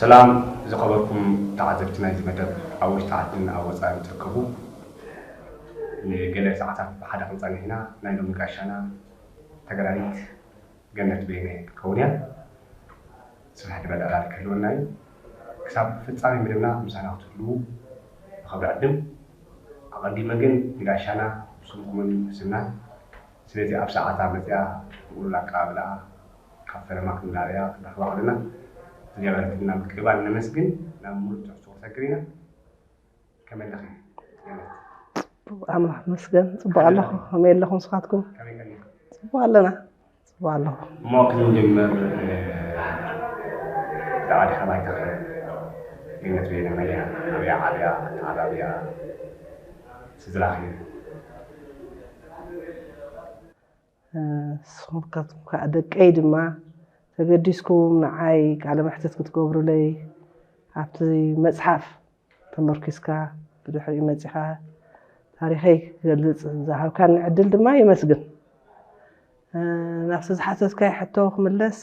ሰላም ዝኸበርኩም ተዓዘብቲ ናይዚ መደብ፣ ኣብ ውሽጢ ዓድን ኣብ ወፃእን ትርከቡ። ንገለ ሰዓታት ብሓደ ክንፀንሕ ኢና። ናይ ሎሚ ጋሻና ተጋዳሊት ገነት በየነ ክትከውን እያ። ስፍሕ ዝበለ ዕላል ክህልወና እዩ። ክሳብ ፍጻሜ መደብና ምሳና ክትህልዉ ብኽብሪ ዕድም። ኣቐዲመ ግን ንጋሻና ብስምኩምን ብስምናን፣ ስለዚ ኣብ ሰዓታ መጺኣ ምሉእ ኣቀባብላኣ ካብ ፈለማ ክንላበያ ክንረኽባ ከለና ዝገበረትና ምቅባል ነመስግን። ናብ ምሉእ ትሕዝቶ ክሰግር ኢና። ከመይ ኣለኺ? ጽቡቕ፣ ኣምላኽ ይመስገን። ጽቡቕ ኣለኹ። ከመይ ኣለኹም ንስኻትኩም? ከመይ ቀኒኹም? ጽቡቕ ኣለና። ጽቡቕ ኣለኹ። እሞ ክንጅምር፣ እ፣ ብዛዕባ ድሕረ ባይታኺ ገነት በየነ መን እያ? ኣበይ ዓብያ? ኣተዓባብያ ስድራኺ? እ፣ ንስኹም ከ-፣ ከኣ ደቀይ ድማ ተገዲስኩም ንዓይ ቃለ መሕትት ክትገብሩለይ ኣብቲ መጽሓፍ ተመርኪስካ ብድሕሪኡ መጺኻ ታሪኸይ ክገልጽ ዝሃብካኒ ዕድል ድማ የመስግን። እ፣ ናብቲ ዝሓተትካይ ሕቶ ክምለስ፣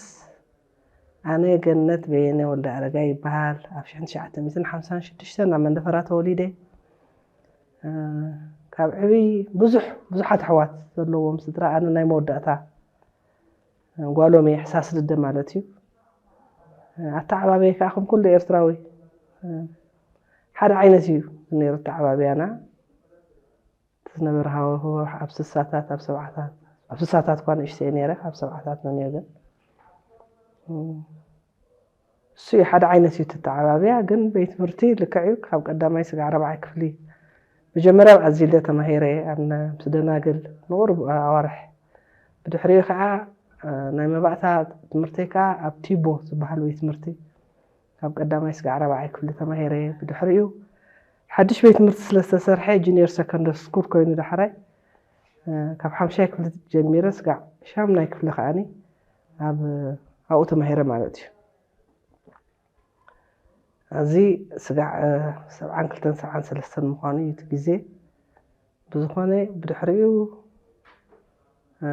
ኣነ ገነት በየነ ወልደ ኣረጋይ ይበሃል። ኣብ ሽሕን ትሽዓተ ሚእትን ሓምሳን ሽዱሽተን ኣብ መንደፈራ ተወሊደ። እ፣ ካብ ዕብይ ብዙሕ፣ ብዙሓት ኣሕዋት ዘለዎም ስድራ፣ ኣነ ናይ መወዳእታ ጓሎም እየ፣ ሕሳስ ልደ ማለት እዩ። ኣተዓባብየ ከዓ ከም ኩሉ ኤርትራዊ ሓደ ዓይነት እዩ ነይሩ ኣተዓባብያና። እቲ ዝነበረ ሃዋህው ኣብ ስሳታት፣ ኣብ ሰብዓታት፣ ኣብ ስሳታት እኳ ንእሽተይ ነይረ፣ ኣብ ሰብዓታት ነው ነይረ። ግን እሱ እዩ፣ ሓደ ዓይነት እዩ እቲ ኣተዓባብያ። ግን ቤት ትምህርቲ ልክዕ እዩ፣ ካብ ቀዳማይ ስጋዕ ራብዓይ ክፍሊ መጀመርያ ኣብ ኣዚልደ ተማሂረ፣ ኣብ ነ-፣ ምስ ደናግል ንቑሩብ ኣዋርሕ። ብድሕሪኡ ከዓ፣ እ፣ ናይ መባእታ ትምህርተይ ከዓ ኣብ ቲቦ ዝበሃል ቤት ትምህርቲ ካብ ቀዳማይ ስጋዕ ራብዓይ ክፍሊ ተማሂረ። ብድሕሪኡ ሓድሽ ቤት ትምህርቲ ስለ ዝተሰርሐ፣ ጁኒየር ሰከንደሪ ስኩል ኮይኑ ዳሕራይ፣ እ፣ ካብ ሓምሻይ ክፍሊ ጀሚረ ስጋዕ ሻምናይ ክፍሊ ከዓኒ ኣብ፣ ኣብኡ ተማሂረ ማለት እዩ። እዚ ስጋዕ፣ እ፣ ሰብዓን ክልተን ሰብዓን ሰለስተን ምዃኑ እዩ እቲ ግዜ። ብዝኾነ ብድሕሪኡ፣ እ፣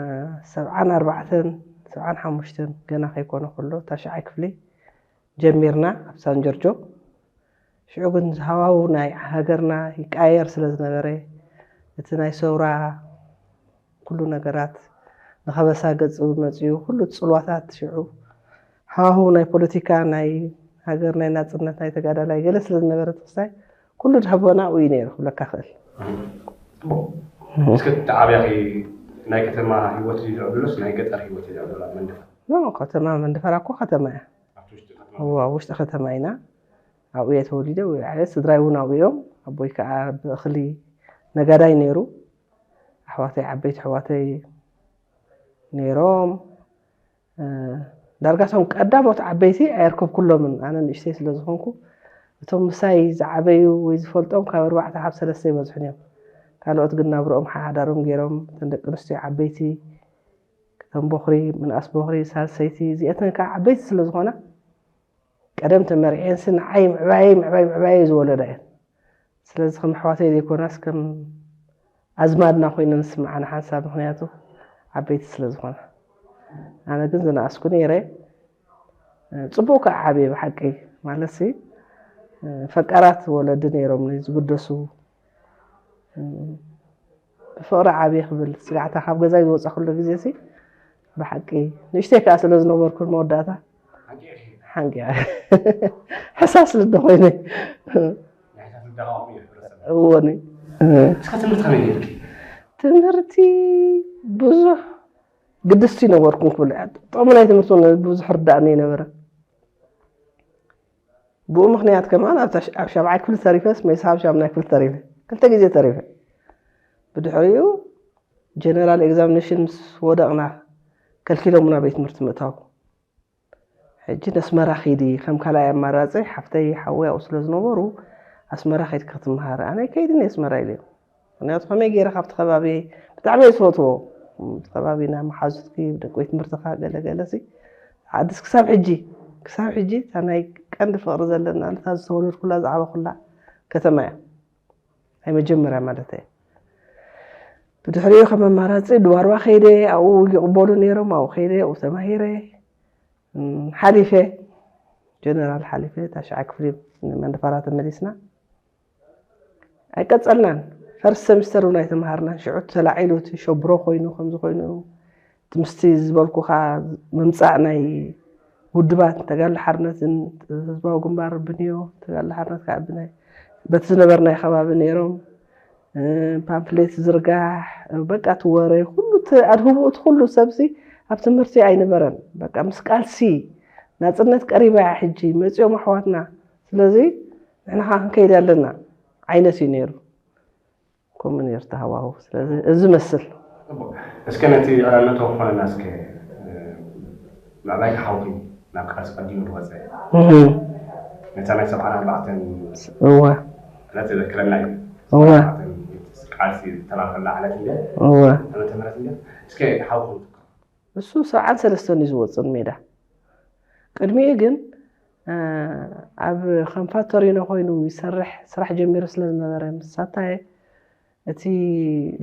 ሰብዓን ኣርባዕተን፣ ሰብዓን ሓሙሽተን ገና ከይኮነ ከሎ፣ ታሽዓይ ክፍሊ ጀሚርና ኣብ ሳን ጆርጆ። ሽዑ ግን ሃዋህው ናይ ሃገርና ይቀያየር ስለ ዝነበረ፣ እቲ ናይ ሰውራ ኩሉ ነገራት ንኸበሳ ገጹ መጺኡ፣ ኩሉ ጽልዋታት ሽዑ ሃዋህው ናይ ፖለቲካ፣ ናይ ሃገር፣ ናይ ናጽነት፣ ናይ ተጋዳላይ ገለ ስለ ዝነበረ፣ ተኽስታይ ኩሉ ድሕቦና ኣብኡ እዩ ነይሩ ክብለካ ክእል። ጽቡቕ። እስከ እቲ ዓብያኺ ናይ ከተማ ህይወት ድዩ ዝዕብሎስ ናይ ገጠር ህይወት እዩ ዝዕብሎ ኣብ መንደፈራ? ኖ፣ ከተማ መንደፈራ እኮ ከተማ እያ። ኣብቲ ውሽጢ ከተማ? እዋ፣ ኣብ ውሽጢ ከተማ ኢና። ኣብኡ እየ ተወሊደ፣ ኣብኡ እየ ዓብየ። ስድራይ እውን ኣብኡ እዮም። ኣቦይ ከዓ ብእኽሊ ነጋዳይ ነይሩ። ኣሕዋተይ፣ ዓበይቲ ኣሕዋተይ ነይሮም። እ፣ ዳርጋ እቶም ቀዳሞት ዓበይቲ ኣየርከብኩሎምን። ኣነ ንእሽተይ ስለ ዝኾንኩ፣ እቶም ምሳይ ዝዓበዩ ወይ ዝፈልጦም ካብ ኣርባዕተ ካብ ሰለስተ ይበዝሑን እዮም። ካልኦት ግን ናብርኦም ሓሓዳሮም ገይሮም፣ እተን ደቂ ኣንስትዮ ዓበይቲ፣ እተን ቦኽሪ፣ ምንኣስ ቦኽሪ፣ ሳልሰይቲ፣ እዚኣተን ከዓ ዓበይቲ ስለ ዝኾና፣ ቀደም ተመርዕየንሲ ንዓይ ምዕባየይ፣ ምዕባይ፣ ምዕባየይ ዝወለዳ እየን። ስለዚ ከም ኣሕዋተይ ዘይኮናስ ከም ኣዝማድና ኮይነን ዝስምዓኒ ሓንሳብ፣ ምኽንያቱ ዓበይቲ ስለ ዝኾና። ኣነ ግን ዝነኣስኩ ነይረ። ጽቡቕ ከዓ ዓብየ ብሓቂ፣ ማለትሲ፣ ፈቃራት ወለዲ ነይሮምኒ ዝግደሱ። ብፍቕሪ ዓብየ ክብል ስጋዕታ ካብ ገዛይ ዝወጻኹሉ ግዜሲ ብሓቂ ንእሽተይ ከዓ ስለ ዝነበርኩ መወዳእታ ሓንቂቐ። ሕሳስ ልደ ኮይነ። ናይ ሕሳስ ልደ ከማኹም እዩ ሕብረተሰብ። እወኒ። እስከ ትምህርቲ ከመይ ነይርኪ? ትምህርቲ ብዙሕ ግድስቲ ነበርኩን ክብል እያ። ጥቕሚ ናይ ትምህርቲ እውን ብዙሕ ርዳእኒ ኣይነበረን። ብኡ ምኽንያት ከማን ኣብ ታሽ-፣ ኣብ ሻብዓይ ክፍሊ ተሪፈስ መይሳ ኣብ ሻምናይ ክፍሊ ተሪፈ። ክልተ ግዜ ተሪፈ። ብድሕሪኡ ጀነራል ኤግዛሚኔሽን ምስ ወደቕና ከልኪሎምና ቤት ትምህርቲ ምእታው። ሕጂ ነስመራ ኺዲ ከም ካልኣይ ኣማራጺ፣ ሓፍተይ ሓወይ ኣብኡ ስለ ዝነበሩ፣ ኣስመራ ኸይድካ ክትመሃር። ኣነ ኣይከይድን እየ ኣስመራ ኢለዮም። ምኽንያቱ ከመይ ገይረ ካብቲ ከባቢ ብጣዕሚ እየ ዝፈትዎ። እቲ ከባቢና መሓዙትኪ፣ ደቂ ቤት ትምህርትኻ ገለ ገለ ሲ ዓድስ ክሳብ ሕጂ፣ ክሳብ ሕጂ እታ ናይ ቀንዲ ፍቕሪ ዘለና፣ ነታ ዝተወለድኩላ ዝዓበኹላ ከተማ እያ። ናይ መጀመርያ ማለት እየ። ብድሕሪኡ ከም ኣማራጺ ድዋርዋ ከይደ፣ ኣብኡ ይቕበሉ ነይሮም፣ ኣብኡ ከይደ፣ ኣብኡ ተማሂረ፣ እም፣ ሓሊፈ። ጀነራል ሓሊፈ ታሽዓይ ክፍሊ መንደፈራ ተመሊስና ኣይቀጸልናን። ፈርስት ሰሚስተር እውን ኣይተምሃርናን። ሽዑ ተላዒሉ እቲ ሸብሮ ኮይኑ ከምዚ ኮይኑ እቲ ምስቲ ዝበልኩኻ ምምጻእ ናይ ውድባት ተጋድሎ ሓርነትን ህዝባዊ ግንባር ብንዮ ተጋድሎ ሓርነት ከዓ ብናይ በቲ ዝነበርናይ ከባቢ ነይሮም ፓምፍሌት ዝርጋሕ በቃ እቲ ወረ ኩሉ ኣድህቦ እቲ ኩሉ ሰብሲ ኣብ ትምህርቲ ኣይነበረን። በቃ ምስ ቃልሲ ናፅነት ቀሪባ እያ ሕጂ መፂኦም ኣሕዋትና። ስለዚ ንሕና ከዓ ክንከይድ ኣለና ዓይነት እዩ ነይሩ። ከምኡ ነይሩ ተሃዋሁ። ስለዚ እዚ መስል እስከ ነቲ ዕላል ነቶ ክኾነና እስከ ምዕባይ ክሓውኪ ናብ ቃልሲ ቀዲሙ ዝወፀ ነታ ናይ ሰብዓን ኣርባዕተን እወ ዕለት ዘክረና እዩ። እወ ቃልሲ ዝተላኸላ ዕለት እንደ እወ ዓመተ ምህረት እንደ እስከ ሓውኩም እሱ ሰብዓን ሰለስተን እዩ ዝወፅእ ሜዳ። ቅድሚኡ ግን ኣብ ከም ፋክቶሪኖ ኮይኑ ይሰርሕ ስራሕ ጀሚሩ ስለ ዝነበረ ምሳታይ እቲ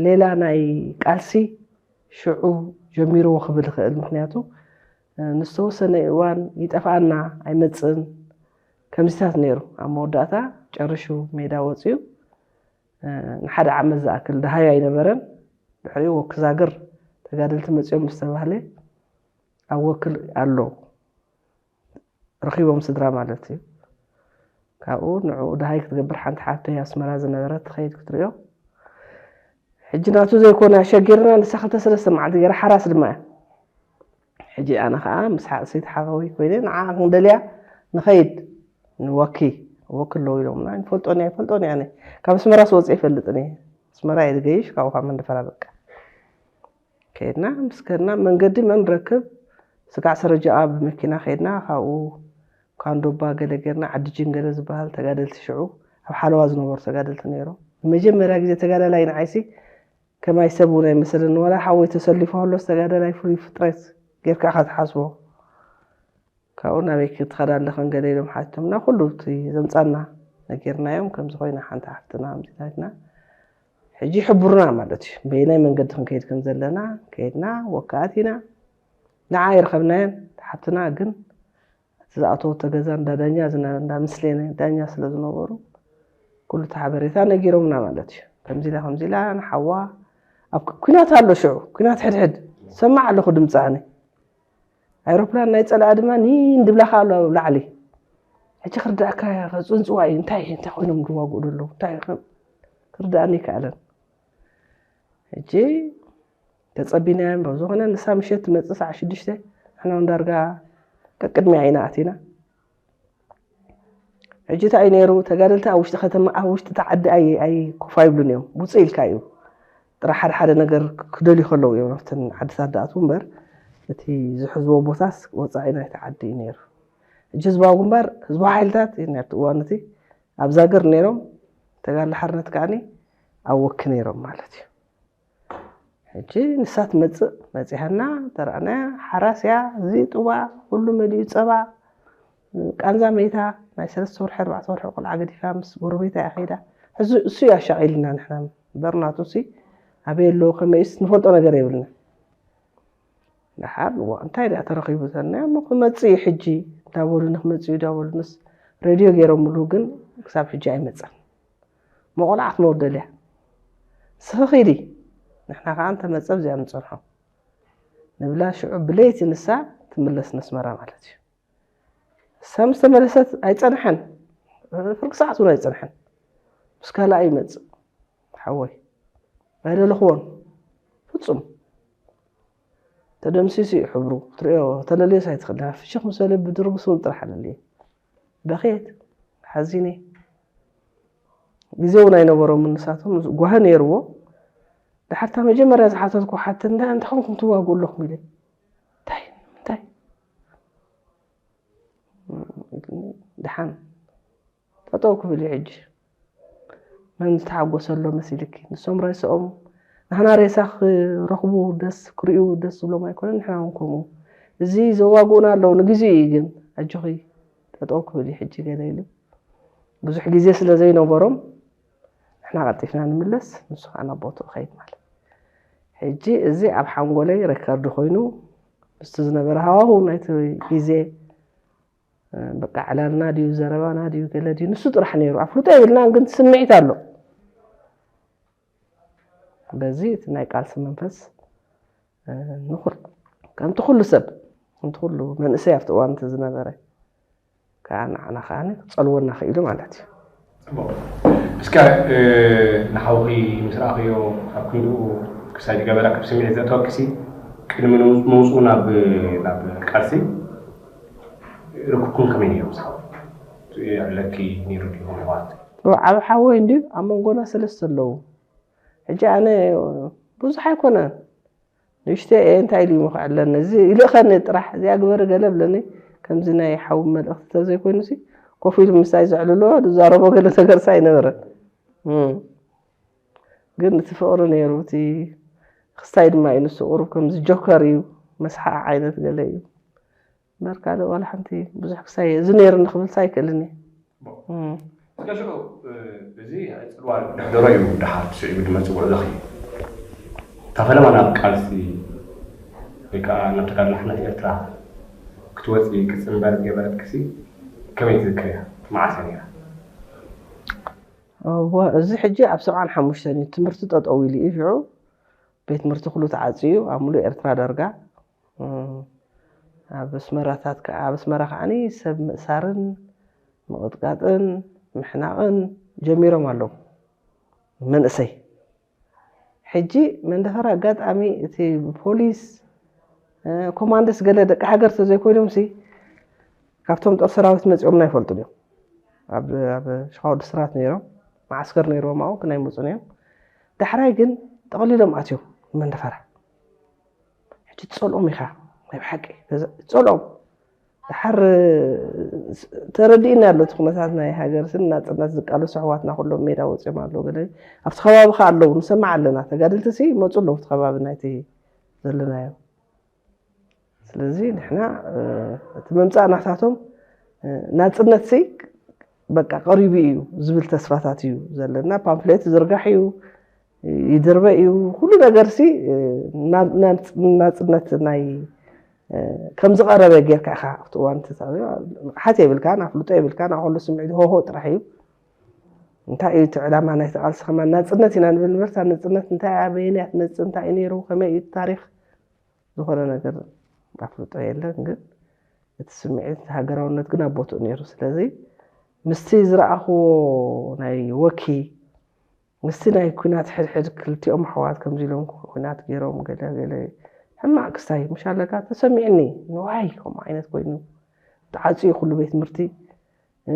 ሌላ ናይ ቃልሲ ሽዑ ጀሚርዎ ክብል ይኽእል። ምክንያቱ ንዝተወሰነ እዋን ይጠፍኣና ኣይመፅእን ከምዚታት ነይሩ። ኣብ መወዳእታ ጨሪሹ ሜዳ ወፅዩ ንሓደ ዓመት ዝኣክል ደሃዩ ኣይነበረን። ድሕሪኡ ወክዛግር ተጋደልቲ መፅኦም ምስ ተባህለ ኣብ ወክል ኣሎ ረኺቦም ስድራ ማለት እዩ። ካብኡ ንዕኡ ደሃይ ክትገብር ሓንቲ ሓፍተይ ኣስመራ ዝነበረት ትኸይድ ክትሪኦ ሕጂ ናቱ ዘይኮነ ኣሸጊርና ንሳ ክልተ ሰለስተ መዓልቲ ገይራ ሓራስ ድማ እያ። ሕጂ ኣነ ከዓ ምስ ሓእሰይቲ ሓፈወይ ኮይነ ንዓ ክንደልያ ንኸይድ ንወኪ ወኪ ኣለዉ ኢሎምና ይፈልጦን እያ ይፈልጦን እያ ካብ ኣስመራ ስወፅእ ይፈልጥን እየ ኣስመራ እየ ዝገይሽ ካብኡ ካብ መንደፈራ በቃ ከይድና ምስ ከድና መንገዲ መን ረክብ ስጋዕ ሰረጃኣ ብመኪና ከይድና ካብኡ ካንዶባ ገለ ጌርና ዓዲ ጅንገለ ዝበሃል ተጋደልቲ ሽዑ ኣብ ሓለዋ ዝነበሩ ተጋደልቲ ነይሮም ንመጀመርያ ግዜ ተጋዳላይ ንዓይሲ ከማይ ሰብ እውን ኣይመሰለኒ ዋላ ሓወይ ተሰሊፉ ከሎስ ተጋዳላይ ፍሉይ ፍጥረት ጌርካ ኢኻ ትሓስቦ ካብኡ ናበይ ክትኸዳ ኣለኽን ገለ ኢሎም ሓቲቶምና ኩሉ እቲ ዘምፃና ነጊርናዮም ከምዚ ኮይና ሓንቲ ሓፍትና ከምዚ ኢላትና ሕጂ ይሕብሩና ማለት እዩ በየናይ መንገዲ ክንከይድ ከም ዘለና ከይድና ወካኣት ኢና ንዓ ኣይረኸብናየን ሓፍትና ግን እቲ ዝኣተወቶ ገዛ እንዳ ዳኛ ዝነበ እንዳ ምስሌነ ዳኛ ስለ ዝነበሩ ኩሉ እቲ ሓበሬታ ነጊሮምና ማለት እዩ ከምዚ ኢላ ከምዚ ኢላ ንሓዋ ኣብ ኩናት ኣሎ ሽዑ ኩናት ሕድሕድ ሰማዕ ኣለኹ ድምፂ ኣነ ኣይሮፕላን ናይ ፀላኣ ድማ ኒን ድብላካ ኣሎ ኣብ ላዕሊ ሕጂ ክርዳእካ ከፅንፅዋ እዩ እንታይ እንታይ ኮይኖም ዝዋግኡ ዘለዉ እንታይ ክርዳእኒ ይከኣለን ሕጂ ተፀቢናዮም በብ ዝኾነ ንሳ ምሸት ትመፅእ ሰዓ ሽዱሽተ ንሕና እውን ዳርጋ ቀቅድሚያ ኢና ኣቲና ሕጂ እንታይ እዩ ነይሩ ተጋደልቲ ኣብ ውሽጢ ከተማ ኣብ ውሽጢ እቲ ዓዲ ኣይ ኮፍ ኣይብሉን እዮም ውፅእ ኢልካ እዩ ጥራሕ ሓደ ሓደ ነገር ክደልዩ ከለዉ እዮም ኣብተን ዓድታት ዝኣትዉ እምበር እቲ ዝሕዝዎ ቦታስ ወፃኢ ናይቲ ዓዲ እዩ ነይሩ ሕጂ ህዝባዊ ግንባር ህዝባዊ ሓይልታት እዩ ነርቲ እዋን እቲ ኣብ ዛግር ነይሮም ተጋድሎ ሓርነት ከዓኒ ኣብ ወኪ ነይሮም ማለት እዩ ሕጂ ንሳ ትመፅእ መፂሃና ተረኣናያ ሓራስ እያ እዚ ጥዋ ኩሉ መሊኡ ፀባ ቃንዛ መይታ ናይ ሰለስተ ወርሒ ኣርባዕተ ወርሒ ቆልዓ ገዲፋ ምስ ጎረቤታ እያ ከይዳ ሕዚ እሱ እዩ ኣሻቒልና ንሕና እምበር ናቱ ሲ ኣበይ ኣለዎ ከመይስ ንፈልጦ ነገር የብልና ደሓር ዋ እንታይ ድኣ ተረኺቡ ተልና እሞ ክመፅእ እዩ ሕጂ እንዳበሉ ንክመፅእ እዩ እንዳበሉ ምስ ሬድዮ ገይሮምሉ ግን ክሳብ ሕጂ ኣይመፀን መቆልዓት መወደልያ ስኺ ኺዲ ንሕና ከዓ እንተመፀ ኣብዚኣ ንፀንሖ ንብላ ሽዑ ብለይቲ ንሳ ትምለስ ነስመራ ማለት እዩ እሳ ምስ ተመለሰት ኣይፀንሐን ፍርቂ ሰዓት እውን ኣይፀንሐን ምስ ካልኣ ይመፅእ ሓወይ ኣይደለኽዎን ፍፁም ተደምሲሱ እዩ ሕብሩ ክትሪኦ ተለልዮስ ኣይትኽእልን ፍሽኽ ምስ በለ ብድርብስ እውን ጥራሕ ኣለልየ በኽየት ሓዚነ ግዜ እውን ኣይነበሮምን ንሳቶም ጓሂ ነይርዎ ድሓርታ መጀመርያ ዝሓተትኩ ሓተት እንታይ እንታይ ኮንኩም ትዋግኡ ኣለኹም ኢለ እንታይ እንታይ ድሓን ጠጠው ክብል እዩ ሕጂ መን ዝተሓጎሰ ኣሎ መሲልኪ ንሶም ሬስኦም ናህና ሬሳ ክረኽቡ ደስ ክርእዩ ደስ ዝብሎም ኣይኮነን ንሕና እውን ከምኡ እዚ ዘዋግኡና ኣለዉ ንግዜኡ እዩ ግን ኣጆኺ ጠጠው ክብል እዩ ሕጂ ገለ ኢሉ ብዙሕ ግዜ ስለ ዘይነበሮም ንሕና ቀልጢፍና ንምለስ ንሱ ከዓ ናብ ቦትኡ ከይድ ማለት ሕጂ እዚ ኣብ ሓንጎለይ ሬከርድ ኮይኑ ምስቲ ዝነበረ ሃዋሁ ናይቲ ግዜ በቃ ዕላልና ድዩ፣ ዘረባና ድዩ፣ ገለ ድዩ፣ ንሱ ጥራሕ ነይሩ። ኣፍልጦ የብልናን፣ ግን ስምዒት ኣሎ። በዚ እቲ ናይ ቃልሲ መንፈስ ንኹል ከምቲ ኩሉ ሰብ፣ ከምቲ ኩሉ መንእሰይ ኣብቲ እዋን እቲ ዝነበረ፣ ከዓ ንዓና ከዓ ክፀልወና ክኢሉ ማለት እዩ። እስከ ንሓውኺ ምስ ረኣኽዮ ካብ ክንድኡ ክሳይ ዝገበራ ካብ ስምዒት ዘእተወክሲ ቅድሚ ምውፅኡ ናብ ናብ ቃልሲ ርክብኩም ከመይ ነይሩ? ምስ ሓው ይዕለኪ ነይሩ ድዩ? ምሕዋት ዓብ ሓወይ እንድዩ ኣብ መንጎና ሰለስተ ኣለዉ። ሕጂ ኣነ ብዙሕ ኣይኮነን ንእሽተይ እየ እንታይ ኢሉ ይምኽዐለኒ እዚ ይልእኸኒ ጥራሕ እዚኣ ግበሪ ገለ ብለኒ ከምዚ ናይ ሓዊ መልእኽቲ ተዘይኮይኑሲ ኮፍ ኢሉ ምሳይ ዘዕልሎ ዝዛረቦ ገለ ነገርሳ ኣይነበረን ግን እቲ ፍቕሪ ነይሩ እቲ ክስታይ ድማ እዩ ንሱ ቁሩብ ከምዚ ጆከር እዩ መስሓቕ ዓይነት ገለ እዩ እምበር ካልእ ዋላ ሓንቲ ብዙሕ ክሳይ እዚ ነይሩ ንክብልሳ ኣይክእልን እየ እስከ ሽዑ እዚ ጽልዋ ድሕደሮ እዩ ድሓር ስዒቡ ድመጽእ ጉዕዞኺ እታ ፈለማ ናብ ቃልሲ ወይ ከዓ ናብ ተጋድሎ ሓነት ኤርትራ ክትወፂ ክትፅንበር ዝገበረትክሲ ከመይ ትዝክርያ መዓሰ ነይራ እዚ ሕጂ ኣብ ሰብዓን ሓሙሽተን እዩ ትምህርቲ ጠጠው ኢሉ እዩ ሽዑ ቤት ትምህርቲ ኩሉ ተዓፅዩ ኣብ ሙሉእ ኤርትራ ዳርጋ ኣብ ኣስመራታት ከዓ ኣብ ኣስመራ ከዓኒ ሰብ ምእሳርን ምቕጥቃጥን ምሕናቕን ጀሚሮም ኣለዉ መንእሰይ ሕጂ መንደፈራ ኣጋጣሚ እቲ ፖሊስ ኮማንደስ ገለ ደቂ ሃገር ተዘይኮይኖም ሲ ካብቶም ጦር ሰራዊት መፂኦም ናይ ፈልጡ እዮም ኣብ ሸኻወዲ ስራት ነይሮም መዓስከር ነይርዎም ኣብኡ ክናይ መፁን እዮም ዳሕራይ ግን ጠቕሊሎም ኣትዮም መንደፈራ ሕጂ ትፀልኦም ኢኻ ናይ ብሓቂ ትፀልኦም ድሓር ተረዲእና ኣሎ እቲ ኩነታት ናይ ሃገር ስን ናፅነት ዝቃለሱ ኣሕዋትና ኩሎም ሜዳ ወፂኦም ኣለዉ ገለ ኣብቲ ከባቢ ከ ኣለዉ ንሰማዕ ኣለና ተጋደልቲ ሲ ይመፁ ኣለዉ ኣብቲ ከባቢ ናይቲ ዘለናዮ ስለዚ ንሕና እቲ ምምፃእ ናታቶም ናፅነት ሲ በቃ ቀሪቡ እዩ ዝብል ተስፋታት እዩ ዘለና ፓምፍሌት ዝርጋሕ እዩ ይድርበ እዩ ኩሉ ነገር ሲ ናፅነት ናይ ከም ዝቐረበ ጌርካ ኢኻ ኣብቲ እዋን ንቕሓት የብልካን ኣፍልጦ የብልካን ኣብ ኩሉ ስምዒት ሆሆ ጥራሕ እዩ እንታይ እዩ እቲ ዕላማ ናይቲ ቃልሲ ከማን ናፅነት ኢና ንብል ምርታ ናፅነት እንታይ ኣበየን እያ ትመፅእ እንታይ እዩ ነይሩ ከመይ እዩ ታሪክ ዝኾነ ነገር ኣፍልጦ የለን ግን እቲ ስምዒት ሃገራውነት ግን ኣብ ቦትኡ ነይሩ ስለዚ ምስቲ ዝረኣኽዎ ናይ ወኪ ምስቲ ናይ ኩናት ሕድሕድ ክልቲኦም ኣሕዋት ከምዚ ኢሎም ኩናት ገይሮም ገለ ገለ ሕማቕ ክስታይ ምሽ ኣለካ ተሰሚዕኒ ንዋይ ከምኡ ዓይነት ኮይኑ ተዓፅዩ ኩሉ ቤት ትምህርቲ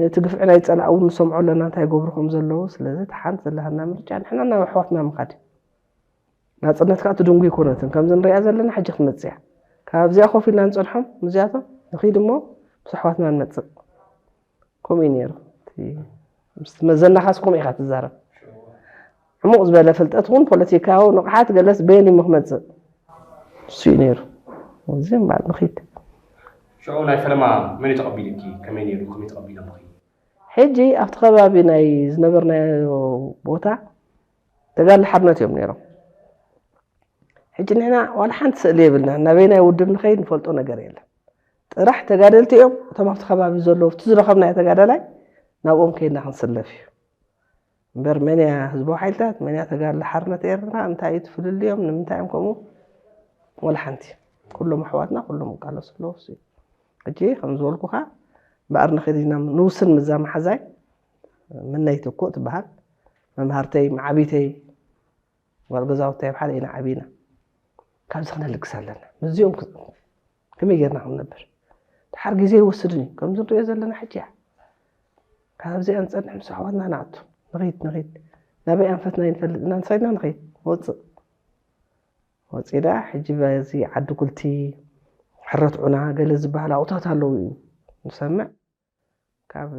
እቲ ግፍዒ ናይ ፀላእ እውን ንሰምዖ ኣለና እንታይ ይገብሩ ከም ዘለዉ ስለዚ እቲ ሓንቲ ዘለሃና ምርጫ ንሕና ናብ ኣሕዋትና ምኻድ ናፅነት ከዓ ትድንጉ ይኮነትን ከምዚ ንሪኣ ዘለና ሕጂ ክትመፅእ እያ ካብዚኣ ኮፍ ኢልና ንፀንሖም ምስዚኣቶም ንኺድ እሞ ምስ ኣሕዋትና ንመፅእ ከምኡ እዩ ነይሩ መዘናኻስ ከምኡ ኢኻ ትዛረብ ዕሙቕ ዝበለ ፍልጠት እውን ፖለቲካዊ ንቕሓት ገለስ በየን እዩ ክመፅእ እሱ እዩ ነይሩ እዚ እምበኣር ንኺድ ሽዑ ናይ ፈለማ መን እዩ ተቐቢሉኪ ከመይ ነይሩ ከመይ ተቐቢሎምኺ ሕጂ ኣብቲ ከባቢ ናይ ዝነበርናዮ ቦታ ተጋድሎ ሓርነት እዮም ነይሮም ሕጂ ንሕና ዋላ ሓንቲ ስእሊ የብልና ናበይ ናይ ውድብ ንኸይድ ንፈልጦ ነገር የለን ጥራሕ ተጋደልቲ እዮም እቶም ኣብቲ ከባቢ ዘለዉ እቲ ዝረኸብናዮ ተጋዳላይ ናብኦም ከይድና ክንስለፍ እዩ እምበር መን እያ ህዝባዊ ሓይልታት መን እያ ተጋድሎ ሓርነት ኤርትራ እንታይ እዩ ትፍልልዮም ንምንታይ እዮም ከምኡ ዋላ ሓንቲ ኩሎም ኣሕዋትና ኩሎም ይቃለሱ ኣለዉ ሕጂ ከም ዝበልኩኻ እምበኣር ንኽእል ኢና ንውስን ምዛ መሓዛይ ምነይ ትኩእ ትበሃል መምሃርተይ መዓቢተይ ጓል ገዛውተይ ኣብ ሓደ ኢና ዓቢና ካብዚ ክነልግስ ኣለና ምስዚኦም ከመይ ጌርና ክንነብር ድሓር ግዜ ይወስድን እዩ ከምዚ ንሪኦ ዘለና ሕጂ እያ ካብዚኣ ንፀንሕ ምስ ኣሕዋትና ንኣቱ ንኺድ ንኺድ ናበይ ኣንፈትና ይንፈልጥ ኢና ንሳይድና ንኺድ ንወፅእ ወፂዳ ሕጂ በዚ ዓዲ ጉልቲ ሕረት ዑና ገለ ዝበሃል ኣውታት ኣለዉ እዩ ንሰምዕ ካብ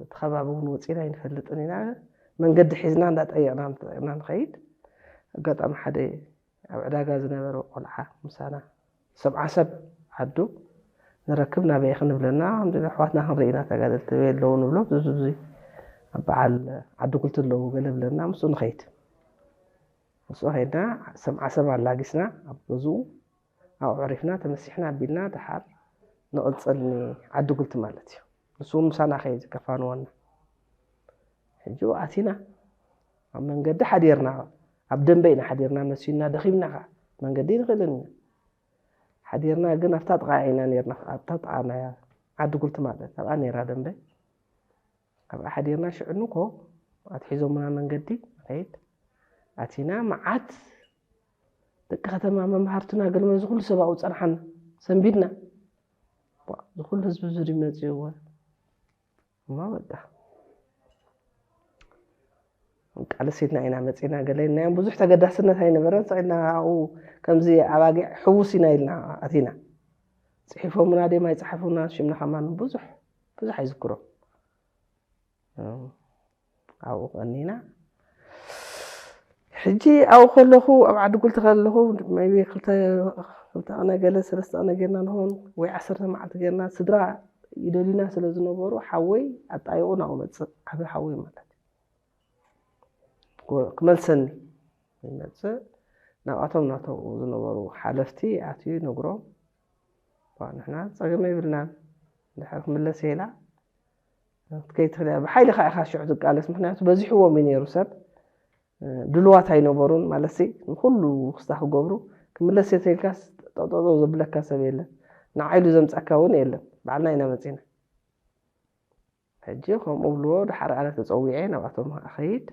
እቲ ከባቢ እውን ወፂና ኣይንፈልጥን ኢና መንገዲ ሒዝና እንዳጠየቕና እንዳጠየቕና ንኸይድ ኣጋጣሚ ሓደ ኣብ ዕዳጋ ዝነበረ ቆልዓ ምሳና ሰብዓ ሰብ ዓዱ ንረክብ ናበይ ክንብለና ኣሕዋትና ክንርኢ ኢና ተጋደልቲ ኣለዉ ንብሎ ብዙ ኣብ በዓል ዓዲ ጉልቲ ኣለዉ ገለ ብለና ምስኡ ንኸይድ ምስኡ ከይድና ሰብዓ ሰብ ኣላጊስና ኣብ ገዝኡ ኣብኡ ዕሪፍና ተመሲሕና ኣቢልና ደሓር ንቕፅል ንዓዲ ጉልቲ ማለት እዩ ንሱ ምሳና ከይድ ከፋንወና። ሕጂ ኣቲና ኣብ መንገዲ ሓዲርና፣ ኣብ ደንበ ኢና ሓዲርና፣ መሲና ደኺምና ኸዓ መንገዲ ንኽእልን ኢና። ሓዲርና ግን ኣብታ ጥቓ ኢና ነርና፣ ኣብታ ጥቓ ናይ ዓዲ ጉልቲ ማለት ኣብኣ ነራ ደንበ። ኣብኣ ሓዲርና ሽዕኑ ኮ ኣትሒዞምና መንገዲ ንኸይድ ኣቲና። መዓት ደቂ ከተማ መምሃርትና ገለ እዚ ኩሉ ሰብ ኣብኡ ጸንሓና፣ ሰንቢድና። ዋ፣ እዚ ኩሉ ህዝቢ እዚ ድዩ መጺኡ? እሞ በቃ ቃልሲትና ኢና መጺና። ገለ ናይ ብዙሕ ተገዳስነት ኣይነበረን። ስቕ ኢልና ኣብኡ ከምዚ ኣባጊዕ ሕውስ ኢና ኢልና ኣቲና። ጽሒፎምና ድዮም ኣይጸሓፉና ሽምና ከማን ብዙሕ ብዙሕ ኣይዝክሮን። እም፣ ኣብኡ ቀኒና። ሕጂ ኣብኡ ከለኹ፣ ኣብ ዓዲ ጉልቲ ከለኹ፣ maybe ክልተ፣ ክልተ ቅነ ገለ፣ ሰለስተ ቅነ ጌርና ንኸውን፣ ወይ ዓሰርተ መዓልቲ ጌርና፣ ስድራ ይደልዩና ስለ ዝነበሩ፣ ሓወይ ኣጣይቑ ናብኡ መጽእ፣ ዓቢ ሓወይ ማለት እዩ። ጎ-፣ ክመልሰኒ ይመጽእ፣ ናብኣቶም ናቶም ዝነበሩ ሓለፍቲ ኣትዩ ይነግሮም። ዋ፣ ንሕና ጸገም የብልናን፣ እንድሕር ክምለስ እየ ኢላ፣ ክትከይድ ትኽእል እያ። ብሓይሊ ኸዓ ኢኻ ሽዑ ትቃለስ፣ ምኽንያቱ በዚሕዎም እዩ ነይሩ ሰብ። ድልዋት ኣይነበሩን ማለትሲ፣ ንኹሉ ክስታ ክገብሩ። ክምለስ እየ ተይልካስ ጠጠጠው ዘብለካ ሰብ የለን። ንዓይ ኢሉ ዘምጻካ እውን የለን። ባዕልና ኢና መጺና። ሕጂ ከምኡ ብልዎ፣ ድሓር ኣነ ተጸዊዐ ናብኣቶም እኸይድ።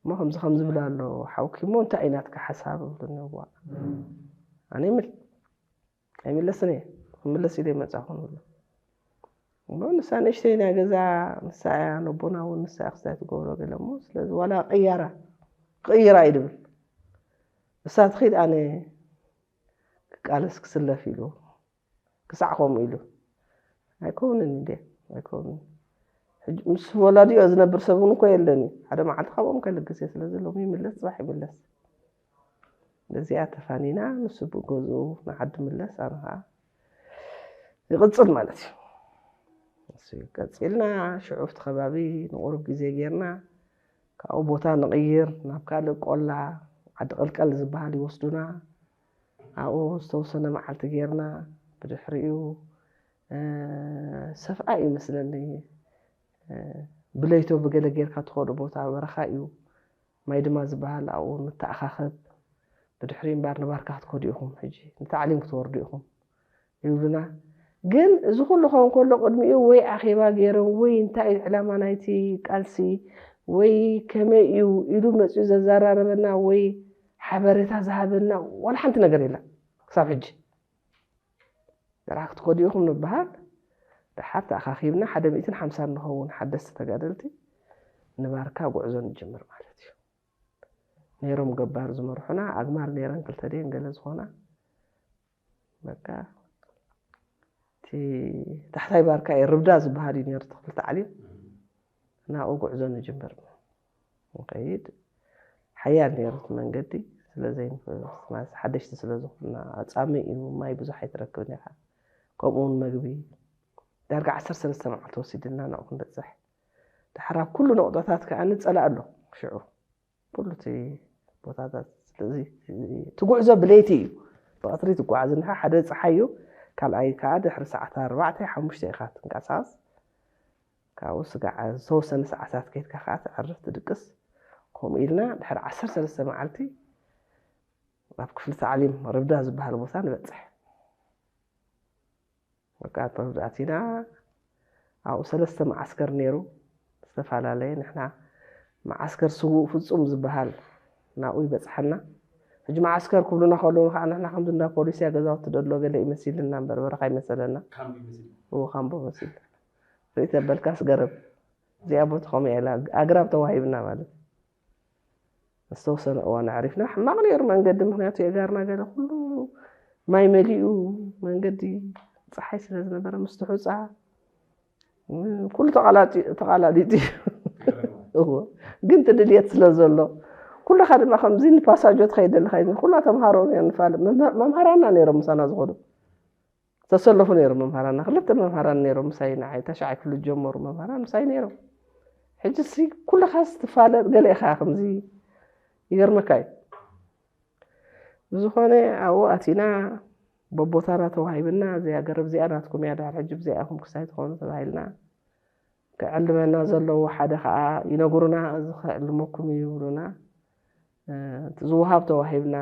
እሞ ከምዚ ከምዚ ይብል ኣሎ ሓውኪ፣ እሞ እንታይ እዩ ናትካ ሓሳብ? እብሉኒ። እዋ፣ ኣነ ይምል-፣ ኣይምለስን እየ። ክምለስ ኢለ ይመጻኹ ንብሎ። እሞ ንሳ ንእሽተይ ናይ ገዛ ንሳ እያ፣ ነቦና እውን ንሳ እያ ክስታይ ትገብሮ ገለ። እሞ ስለዚ ዋላ ቅያራ፣ ክቕይራ እዩ ድብል። ንሳ ትኺድ፣ ኣነ ክቃለስ ክስለፍ ኢሉ። ክሳዕ ከምኡ ኢሉ። ኣይከውንን እንዴ? ኣይከውንን። ሕጂ ምስ ወላዲኦ ዝነብር ሰብ እውን እኮ የለን እዩ። ሓደ መዓልቲ ካብኦም ከልግስ እየ፣ ስለዚ ሎሚ ይምለስ፣ ጽባሕ ይምለስ። በዚኣ ተፋኒና፣ ንሱ ብገዝኡ ንዓዲ ምለስ፣ ኣነ ኸዓ ይቕጽል ማለት እዩ። እሱ ቀጺልና፣ ሽዑ ኣብቲ ከባቢ ንቑሩብ ግዜ ጌርና፣ ካብኡ ቦታ ንቕይር፣ ናብ ካልእ ቆላ፣ ዓዲ ቀልቀል ዝበሃል ይወስዱና። ኣብኡ ዝተወሰነ መዓልቲ ጌርና፣ ብድሕሪኡ፣ እ፣ ሰፍኣ እዩ መስለኒ፣ እ፣ ብለይቶ ብገለ ጌርካ ትኸዶ ቦታ በረኻ እዩ። ማይ ድማ ዝበሃል ኣብኡ ንተኣኻኸብ። ብድሕሪ እምበር ንባርካ ክትከዱ ኢኹም፣ ሕጂ ንታዕሊም ክትወርዱ ኢኹም ይብሉና። ግን እዚ ኩሉ ክኸውን ከሎ ቅድሚኡ ወይ ኣኼባ ገይሮም ወይ እንታይ እዩ ዕላማ ናይቲ ቃልሲ ወይ ከመይ እዩ ኢሉ መጺኡ ዘዘራረበና ወይ ሓበሬታ ዝሃበና ዋላ ሓንቲ ነገር የለን ክሳብ ሕጂ። ደሓር ክትከዱ ኢኹም ንበሃል። ደሓር ተኣኻኺብና ሓደ ሚእትን ሓምሳን ንኸውን ሓደስቲ ተጋደልቲ ንባርካ ጉዕዞ ንጅምር ማለት እዩ። ነይሮም ገባር ዝመርሑና፣ ኣግማል ነይረን ክልተ ድየን ገለ ዝኾና። በቃ እቲ ታሕታይ ባርካ እዩ፣ ርብዳ ዝበሃል እዩ ነይሩ፣ እቲ ክፍሊ ታዕሊም። ናብኡ ጉዕዞ ንጅምር። ንኸይድ። ሓያል ነይሩ እቲ መንገዲ፣ ስለ ዘይንፍ-፣ ማለት ሓደሽቲ ስለ ዝኾንና፣ ኣጻምእ እዩ፣ ማይ ብዙሕ ኣይትረክብን ኢኻ። ከምኡ እውን መግቢ። ዳርጋ ዓሰርተ ሰለስተ መዓልቲ ወሲድልና ናብኡ ክንበጽሕ። ድሓር ኣብ ኩሉ ነቑጣታት ከኣ ንጸላእ ኣሎ፣ ሽዑ። ኩሉ እቲ ቦታታት። ስለዚ እቲ ጉዕዞ ብለይቲ እዩ። ብቐትሪ ትጓዓዝ እንዲኻ፣ ሓደ ጸሓይ እዩ። ካልኣይ ከኣ ድሕሪ ሰዓት ኣርባዕተ፣ ሓሙሽተ ኢኻ ትንቀሳቐስ። ካብኡ ስጋዕ ዝተወሰነ ሰዓታት ከይድካ ከኣ ተዕርፍ፣ ትድቅስ። ከምኡ ኢልና ድሕሪ ዓሰርተ ሰለስተ መዓልቲ ኣብ ክፍሊ ታዕሊም ርብዳ ዝበሃል ቦታ ንበጽሕ። በቃ፣ ርብዳ ኣቲና፣ ኣብኡ ሰለስተ መዓስከር ነይሩ፣ ዝተፈላለየ። ንሕና መዓስከር ስዉእ ፍጹም ዝበሃል ናብኡ ይበጽሓና። ሕጂ መዓስከር ክብሉና ከለዉ ከዓ ንሕና ከምዚ እንዳ ፖሊስያ ገዛውቲ ደሎ ገለ ይመሲልና እምበር በረኻ ይመሰለና። ካምፕ ይመስል። እዎ፣ ካምቦ መሲል። ርኢ ተበልካስ ገረብ። እዚኣ ቦታ ከምኡ እያ ኢላ ኣግራብ ተዋሂብና ማለት እዩ። ዝተወሰነ እዋን ኣዕሪፍና። ሕማቕ ነይሩ መንገዲ፣ ምኽንያቱ የጋርና ገለ ኩሉ ማይ መሊኡ መንገዲ፣ ጸሓይ ስለ ዝነበረ ምስትሑጻ፣ ም፣ ኩሉ ተቓላጢ-፣ ተቓላሊጡ እዩ። እዎ። ግን እቲ ድልየት ስለ ዘሎ፣ ኩልኻ ድማ ከምዚ ንፓሳጆ ትኸይድ ዘለኻ እዩ። ኩላ ተምሃሮ እያ ንፋለ-፣ መምሃ-፣ መምሃራና ነይሮም ምሳና ዝኾኑ። ዝተሰለፉ ነይሮም መምሃራና። ክልተ መምሃራን ነይሮም ምሳይ፣ ንዓይ ታሽዓይ ክፍሊ ዝጀመሩ መምሃራን ምሳይ ነይሮም። ሕጂ ሲ ኩልኻስ ትፋለጥ፣ ገለ ኢኻ ከምዚ ይገርመካ እዩ። ብዝኾነ ኣብኡ ኣቲና፣ በቦታና ተዋሂብና፣ እዚኣ ገረብ እዚኣ ናትኩም እያ፣ ድሓር ሕጂ ብዚኣ ኢኹም ክሳይ ትኾኑ ተባሂልና። ክዕልመና ዘለዎ ሓደ ከዓ ይነግሩና፣ እዚ ክዕልመኩም እዩ ይብሉና። እ፣ እቲ ዝወሃብ ተዋሂብና፣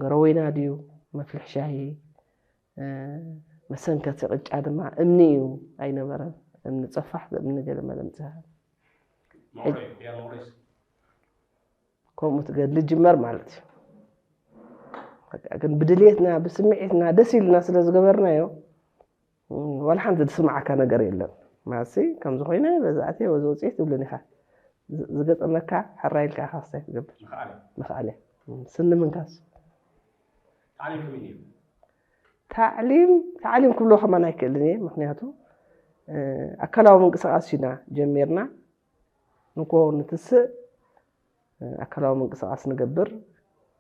ገረወይና ድዩ፣ መፍልሕ ሻሂ፣ እ፣ መሰንከቲ ቅጫ ድማ እምኒ እዩ፣ ኣይነበረን። እምኒ ፀፋሕ፣ እምኒ ገለ መለ ምፅሃ። ከምኡ ትገድሊ ጅመር ማለት እዩ። በቃ ግን ብድልየትና፣ ብስምዒትና፣ ደስ ኢልና ስለ ዝገበርናዮ፣ ዋላ ሓንቲ ዝስምዓካ ነገር የለን። ማሲ ከምዚ ኮይነ በዛዕቲ ወዚ ውፅኢት ትብልን ኢኻ። ዝ-፣ ዝገጠመካ ሕራይ ኢልካ ኢኻ ክስታይ ትገብር። ምኽኣል እያ። ምኽኣል እያ። ስኒ ምንካስ። ታዕሊም ከመይ ነይሩ? ታዕሊም፣ ታዕሊም ክብሎ ከማን ኣይክእልን እየ። ምኽንያቱ፣ እ፣ ኣካላዊ ምንቅስቓስ ኢና ጀሚርና። ንኮ ንትስእ፣ እ፣ ኣካላዊ ምንቅስቓስ ንገብር።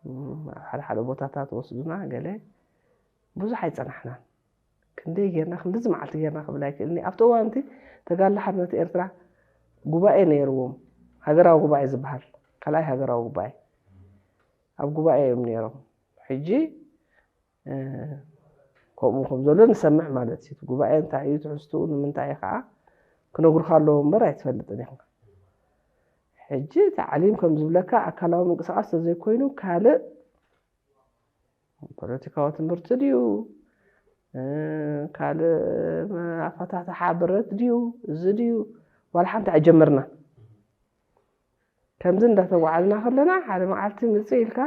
እ፣ ኣብ ሓደ ሓደ ቦታታት ወስዱና ገለ። ብዙሕ ኣይጸናሕናን። ክንደይ ጌርና፣ ክንድዚ መዓልቲ ጌርና ክብል ኣይክእልን እየ። ኣብቲ እዋን እቲ ተጋድሎ ሓርነት ኤርትራ ጉባኤ ነይርዎም። ሃገራዊ ጉባኤ ዝበሃል፣ ካልኣይ ሃገራዊ ጉባኤ። ኣብ ጉባኤ እዮም ነይሮም። ሕጂ፣ እ፣ ከምኡ ከም ዘሎ ንሰምዕ ማለት እዩ። እቲ ጉባኤ እንታይ እዩ ትሕዝትኡ፣ ንምንታይ እዩ ከዓ ክነግሩኻ ኣለዎ እምበር ኣይትፈልጥን ኢኻ። ሕጂ ታዕሊም ከም ዝብለካ ኣካላዊ ምንቅስቓስ ተዘይኮይኑ ካልእ ፖለቲካዊ ትምህርቲ ድዩ፣ እ፣ ካልእ ኣፈታትሓ ብረት ድዩ፣ እዚ ድዩ፣ ዋላ ሓንቲ ኣይጀመርናን። ከምዚ እንዳተጓዓዝና ከለና ሓደ መዓልቲ ምጽእ ኢልካ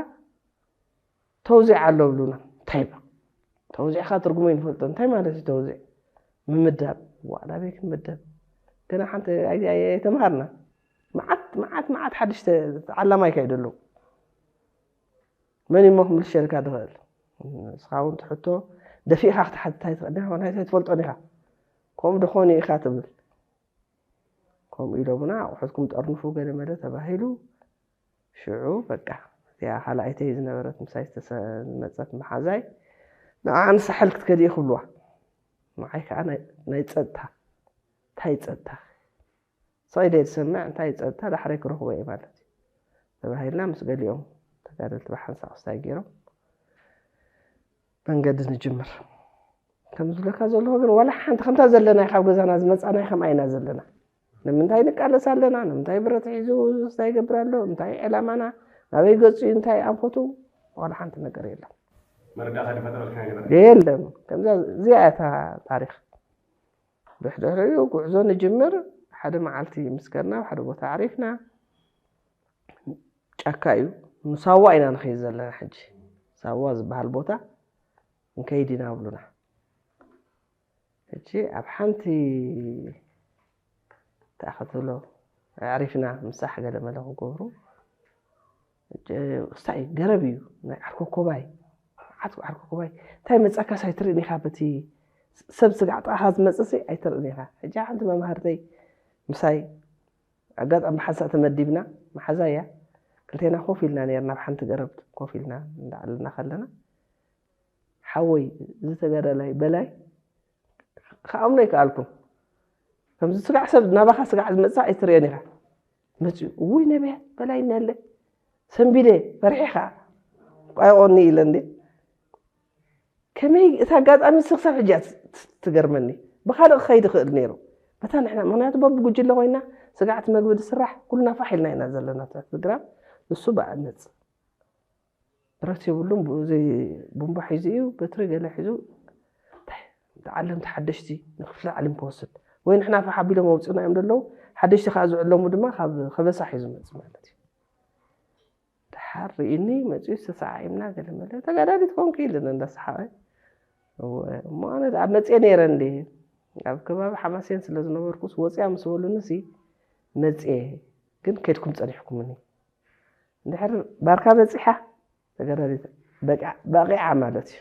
ተውዚዕ ኣሎ ብሉና። እንታይ ባ? ተውዚዕካ ትርጉሙ ይንፈልጦ። እንታይ ማለት እዩ ተውዚዕ? ምምዳብ። ዋላ ቤት ምምዳብ። ገና ሓንቲ ኣይ-፣ ኣይ-፣ ኣይተምሃርና። መዓት፣ መዓት፣ መዓት ሓድሽ ተ-፣ ዓላማ ይካይዱ ኣለዉ። መን እሞ ክምልሸልካ ዝኽእል? ንስኻ እውን ትሕቶ ደፊእኻ ክትሓትት ኣይትኽእል። ናይ ትፈልጦን ኢኻ። ከምኡ ዶ ኾን ኢኻ ትብል። ከምኡ ኢሎምና፣ ኣቑሑትኩም ጠርንፉ ገለ መለ ተባሂሉ። ሽዑ በቃ እዚኣ ካልኣይተይ ዝነበረት ምሳይ ዝተሰ-፣ ዝመጸት መሓዛይ፣ ንዓ ንሳሕል ክትከዲ ኢኺ ክብልዋ። ንዓይ ከዓ ናይ፣ ናይ ጸጥታ፣ እንታይ ጸጥታ? ስቕ ኢለ ዝሰምዕ፣ እንታይ ጸጥታ? ዳሕረይ ክረኽቦ እየ ማለት እዩ። ተባሂልና ምስ ገሊኦም ተጋደልቲ ብሓንሳእ ክስታይ ገይሮም መንገዲ ንጅምር። ከም ዝብለካ ዘለኹ ግን ዋላ ሓንቲ ከምታ ዘለና ካብ ገዛና ዝመጻና ከምኣ ኢና ዘለና። ንምንታይ ንቃለስ ኣለና? ንምንታይ ብረት ሒዙ እንታይ ይገብር ኣሎ? እንታይ ዕላማና? ናበይ ገጹ እዩ? እንታይ ኣንፈቱ? ዋላ ሓንቲ ነገር የለን። መረዳእታ ዝፈጠረልካ ነገር? የለን። ከምዛ እዚኣ እያ እታ ታሪኽ። ድሕድሕሪኡ ጉዕዞ ንጅምር። ሓደ መዓልቲ ምስ ከድና ኣብ ሓደ ቦታ ኣዕሪፍና። ጫካ እዩ። ንሳዋ ኢና ንኸይድ ዘለና ሕጂ። ሳዋ ዝበሃል ቦታ ንከይድ ኢና ብሉና። ሕጂ ኣብ ሓንቲ ተኣኸትሎ ኣዕሪፍና ምሳሕ ገለ መለ ክገብሩ። ሕጂ ክስታይ ገረብ እዩ። ናይ ዓርኮኮባይ፣ ዓት ዓርኮኮባይ። እንታይ መጻካስ ኣይትርእን ኢኻ፣ በቲ ሰብ ስጋዕ ጥቓኻ ዝመጽእሲ ኣይትርእን ኢኻ። ሕጂ ሓንቲ መምሃርተይ ምሳይ ኣጋጣሚ ሓንሳእ ተመዲብና፣ መሓዛ እያ። ክልቴና ኮፍ ኢልና ነርና፣ ኣብ ሓንቲ ገረብ ኮፍ ኢልና እንዳዕለልና ከለና፣ ሓወይ፣ እዚ ተጋዳላይ በላይ ክኣምኖ ኣይከኣልኩን። ከምዚ ስጋዕ ሰብ ናባኻ ስጋዕ ዝመጽእ ኣይትርእዮን ኢኻ። መጺኡ፣ እውይ ነቢያት በላይ እነለ፣ ሰንቢደ፣ ፈሪሐ ኸኣ፣ ቋይቖኒ ኢለ እንዴ። ከመይ እታ ኣጋጣሚ ንሱ ክሳብ ሕጂ እያ ት-፣ ት-፣ ትገርመኒ። ብኻልእ ክኸይድ ይኽእል ነይሩ። በታ ንሕና፣ ምኽንያቱ በብጉጅለ ኮይና ስጋዕቲ መግቢ ዝስራሕ፣ ኩልና ፋሕ ኢልና ኢና ዘለና ትሕቲ ግራም፣ ንሱ ብኣነጽ። ብረት የብሉን፣ ቡ-፣ እዚ ቡምባ ሒዙ እዩ፣ በትሪ ገለ ሒዙ፣ እንታይ፣ ተዓለምቲ ሓደሽቲ ንክፍሊ ዓሊም ክወስድ። ወይ ንሕና ፋሕ ኣቢሎም ኣውፅእና እዮም ዘለዉ፣ ሓደሽቲ ከዓ ዝዕለሙ ድማ ካብ ከበሳ ሒዙ መፅእ ማለት እዩ። ደሓር ርኢኒ መፂኡ ዝተሰዓዒምና ገለ መለ፣ "ተጋዳሊት ኮንኪ?" ኢለን እንዳሰሓቐ። እወ፣ እሞ ኣነ ኣብ መፅኤ ነይረ እንዴ፣ ኣብ ከባቢ ሓማሴን ስለ ዝነበርኩስ ወፅያ ምስ በሉኒ ሲ መፅኤ፣ ግን ከድኩም ፀኒሕኩምኒ። እንድሕር ባርካ በፂሓ ተጋዳሊት በቂዓ፣ በቂዓ ማለት እዩ።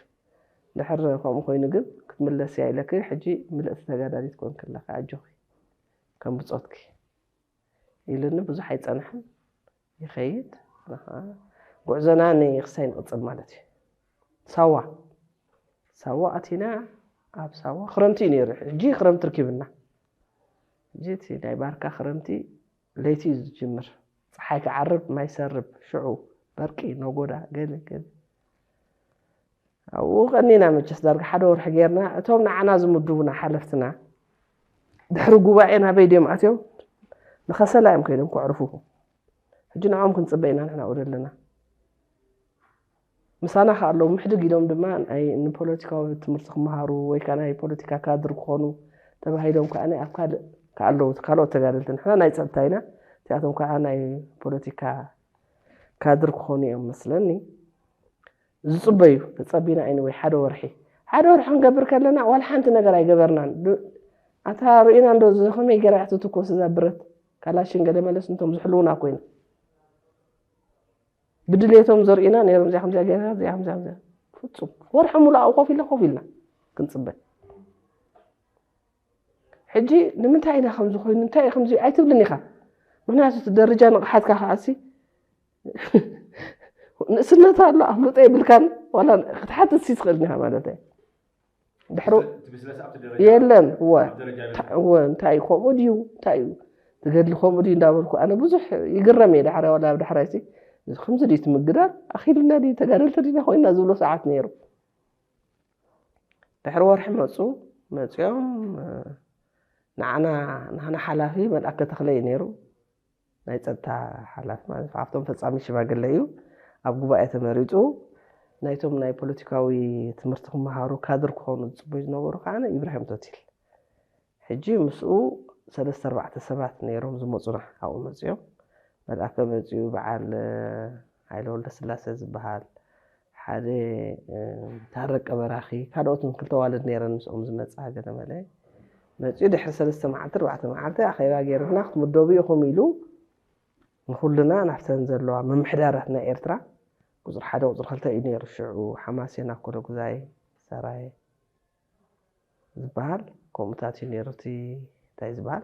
እንድሕር ከምኡ ኮይኑ ግን ክትምለስ እያ ኢለኪ፣ ሕጂ ምልእቲ ተጋዳሊት ኮንኪ ኣለኺ፣ ኣጆኺ ከም ብፆትኪ ኢሉኒ። ብዙሕ ኣይፀንሐን፣ ይኸይድ። ንኻ ጉዕዞና ንክሳይ ንቕፅል ማለት እዩ። ሳዋ፣ ሳዋ ኣቲና፣ ኣብ ሳዋ ክረምቲ እዩ ነይሩ። ሕጂ ክረምቲ ርኪብና። ሕጂ እቲ ናይ ባርካ ክረምቲ ለይቲ እዩ ዝጅምር። ፀሓይ ክዓርብ፣ ማይ ሰርብ፣ ሽዑ በርቂ፣ ነጎዳ፣ ገለ፣ ገለ። ኣብኡ ቀኒና መቸስ ዳርጋ ሓደ ወርሒ ጌርና። እቶም ንዓና ዝምድቡና ሓለፍትና፣ ድሕሪ ጉባኤ ናበይ ድዮም ኣትዮም? ንኸሰላ እዮም ከይዶም ከዕርፉ። ሕጂ ንዕኦም ክንፅበ ኢና ንሕና ኣብኡ ዘለና። ምሳና ከ ኣለዉ። ምሕድግ ኢሎም ድማ ናይ ንፖለቲካዊ ትምህርቲ ክመሃሩ ወይ ከዓ ናይ ፖለቲካ ካድር ክኾኑ ተባሂሎም ከዓ ኣብ ካልእ ከ ኣለዉ፣ ካልኦት ተጋደልቲ። ንሕና ናይ ፀጥታ ኢና፣ እቲኣቶም ከዓ ናይ ፖለቲካ ካድር ክኾኑ እዮም መስለኒ ዝፅበዩ። ተፀቢና ኢኒ ወይ ሓደ ወርሒ፣ ሓደ ወርሒ ክንገብር ከለና ዋላ ሓንቲ ነገር ኣይገበርናን። ዱ- ኣታ ርኢና እንዶ እዚ ከመይ ገይራ እያ ትትኮስ እዛ ብረት? ካላሽን ገለ መለስ እንቶም ዝሕልውና ኮይና ብድሌቶም ዘርእዩና ነይሮም። እዚኣ ከምዚኣ ገይራ፣ እዚኣ ከምዚኣ፣ ከምዚኣ። ፍጹም ወርሒ ሙሉእ ኣብኡ ኮፍ ኢልና፣ ኮፍ ኢልና ክንጽበ። ሕጂ ንምንታይ ኢና ከምዚ ኮይኑ፣ እንታይ እዩ ከምዚ ኣይትብልን ኢኻ። ምኽንያቱ እቲ ደረጃ ንቕሓትካ ከዓሲ ንእስነት ኣሎ፣ ኣፍልጦ የብልካን፣ ዋላ ክትሓትት ሲ ትኽእል ኢኻ ማለት እዩ። ድሕሩ የለን። እወ እወ፣ እንታይ እዩ ከምኡ ድዩ፣ እንታይ እዩ ትገድሊ ከምኡ ድዩ እንዳበልኩ ኣነ ብዙሕ ይግረም እየ። ዳሕራይ ዋላ ኣብ ዳሕራይ ሲ ከምዚ ድዩ ትምግዳር፣ ኣኺልና ድዩ፣ ተጋደልቲ ዲና ኮይና ዝብሎ ሰዓት ነይሩ። ድሕሪ ወርሒ መፁ። መፂኦም ንዓና፣ ናህና ሓላፊ መልኣከ ተኽለ እዩ ነይሩ፣ ናይ ፀጥታ ሓላፊ ማለት። ካብቶም ፈፃሚ ሽማግለ እዩ። ኣብ ጉባኤ ተመሪፁ። ናይቶም ናይ ፖለቲካዊ ትምህርቲ ክመሃሩ ካድር ክኾኑ ዝፅበዩ ዝነበሩ ከዓ ኢብራሂም ቶቲል። ሕጂ ምስኡ ሰለስተ ኣርባዕተ ሰባት ነይሮም ዝመፁና። ኣብኡ መፂኦም። መልኣከ መፂኡ፣ በዓል ሃይለ ወልደስላሴ ዝበሃል ሓደ፣ ታረቀ በራኺ፣ ካልኦትን ክልተ ዋልድ ነይረን ምስኦም ዝመፃ ገለ መለ መፂኡ። ድሕሪ ሰለስተ መዓልቲ ኣርባዕተ መዓልቲ ኣኼባ ገይርና ክትምደቡ ኢኹም ኢሉ ንኹልና ናብተን ዘለዋ ምምሕዳራት ናይ ኤርትራ ቁፅሪ ሓደ ቁፅሪ ክልተ እዩ ነይሩ። ሽዑ ሓማሴን ኣኮለጉዛይ ሰራየ ዝበሃል ከምኡታት እዩ ነይሩ። እቲ እንታይ ዝበሃል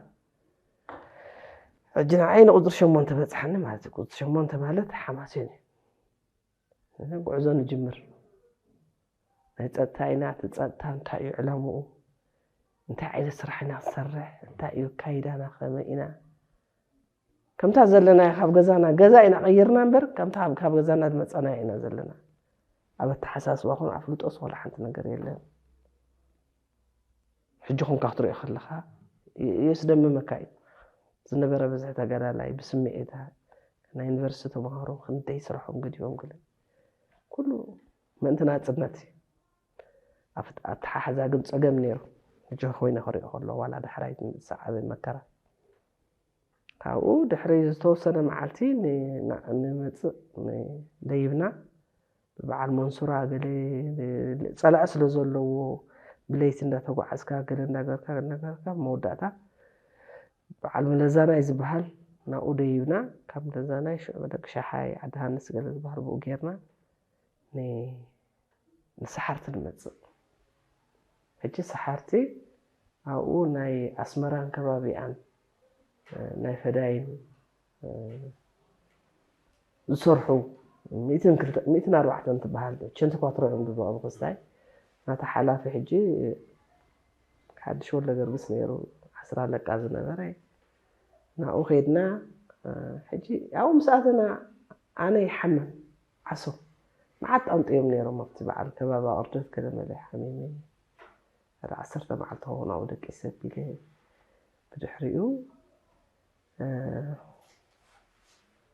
ሕጂ ንዓይ ንቁፅሪ ሸሞንተ በፅሓኒ ማለት እዩ። ቁፅሪ ሸሞንተ ማለት ሓማሴን እዩ። ጉዕዞ ንጅምር። ናይ ፀጥታ ኢና። እቲ ፀጥታ እንታይ እዩ ዕላምኡ? እንታይ ዓይነት ስራሕ ኢና ክንሰርሕ? እንታይ እዩ ኣካይዳና? ከመይ ኢና ከምታ ዘለናዮ ካብ ገዛና፣ ገዛ ኢና ቀይርና እምበር፣ ከምታ ካብ፣ ካብ ገዛና ዝመፃናዮ ኢና ዘለና። ኣብ ኣተሓሳስባ ኹን ኣፍልጦስ ዋላ ሓንቲ ነገር የለን። ሕጂ ኹንካ ክትሪኦ ከለኻ የ-፣ የስደምመካ እዩ። ዝነበረ ብዝሒ ተጋዳላይ ብስምዒታ ናይ ዩኒቨርሲቲ ተምሃሮ ክንደይ ስርሖም ገዲፎም ገለ ኩሉ ምእንቲ ናፅነት እዩ። ኣፍ-፣ ኣተሓሕዛ ግን ፀገም ነይሩ። ሕጂ ኮይነ ክሪኦ ከሎ ዋላ ዳሕራይ ዝዓበ መከራ። ካብኡ ድሕሪ ዝተወሰነ መዓልቲ ን-፣ ና-፣ ንመፅእ ን-፣ ደይብና ብበዓል መንሱራ ገለ ጸላኢ ስለ ዘለዎ ብለይቲ እንዳተጓዓዝካ ገለ እንዳገርካ እንዳገርካ መወዳእታ በዓል ምለዛናይ ዝበሃል ናብኡ ደይብና። ካብ ምለዛናይ ሽዑ ደቂ ሻሓይ ዓዲ ሃንስ ገለ ዝበሃል ብኡ ጌርና ን-፣ ንሰሓርቲ ንመጽእ። ሕጂ ሰሓርቲ ኣብኡ ናይ ኣስመራን ከባቢኣን፣ እ፣ ናይ ፈዳይን፣ እ፣ ዝሰርሑ ሚእትን ክልተ፣ ሚእትን ኣርባዕተን ትበሃል ቸንት ኳትሮ እዮም ዝብቕሉ ክስታይ። ናታ ሓላፊ ሕጂ ሓድሽ ወልደ ገርግስ ነይሩ፣ ዓስራ ኣለቃ ዝነበረ። ናብኡ ከይድና፣ እ፣ ሕጂ ኣብኡ ምስ ኣተና ኣነ ይሓምም፣ ዓሶ መዓት ጣንጡ እዮም ነይሮም ኣብቲ በዓል ከባቢ ኣቕርደት ገለ መለ ሓሚመ። ሓደ ዓሰርተ መዓልቲ ክኸውን ኣብኡ ደቂሰ ኣቢለ። ብድሕሪኡ፣ እ፣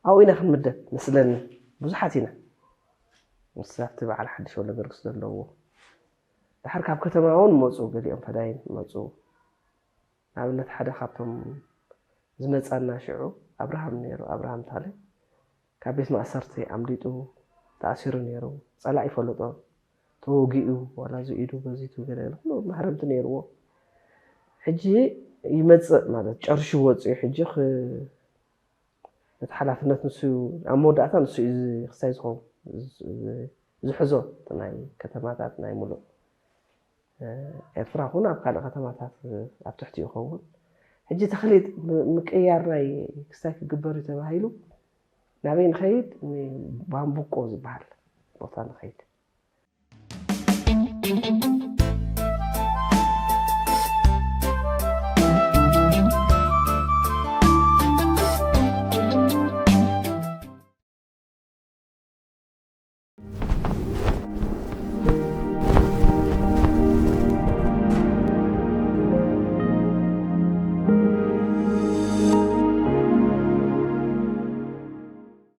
ኣብኡ ኢና ክንምደብ መስለኒ። ብዙሓት ኢና። ምስ ኣብቲ በዓል ሓድሽ ወልደ ገርግስ ዘለዎ። ድሓር ካብ ከተማ እውን መፁ፣ ገሊኦም ፈዳይን መፁ። ንኣብነት ሓደ ካብቶም ዝመፃና ሽዑ ኣብርሃም ነይሩ፣ ኣብርሃም ታለ። ካብ ቤት ማእሰርቲ ኣምሊጡ ተኣሲሩ ነይሩ። ጸላኢ ይፈለጦ፣ ተወጊኡ፣ ዋላ እዚ ኢዱ በዚቱ ገለ ኩሉ ማህረምቲ ነይርዎ። ሕጂ ይመጽእ ማለት ጨርሹ ወጽኡ። ሕጂ ክ-፣ ነቲ ሓላፍነት ንሱ እዩ፣ ኣብ መወዳእታ ንሱ እዩ ዝ-፣ ክሳይ ዝኸውን ዝ-፣ ዝ-፣ ዝሕዞ፣ እቲ ናይ ከተማታት ናይ ሙሉእ ኤርትራ ኹን ኣብ ካልእ ከተማታት ኣብ ትሕቲ ይኸውን። ሕጂ ተኽሊት ም-፣ ምቅያር ናይ ክስታይ ክግበር እዩ ተባሂሉ። ናበይ ንኸይድ? ንባምቡቆ ዝበሃል ቦታ ንኸይድ።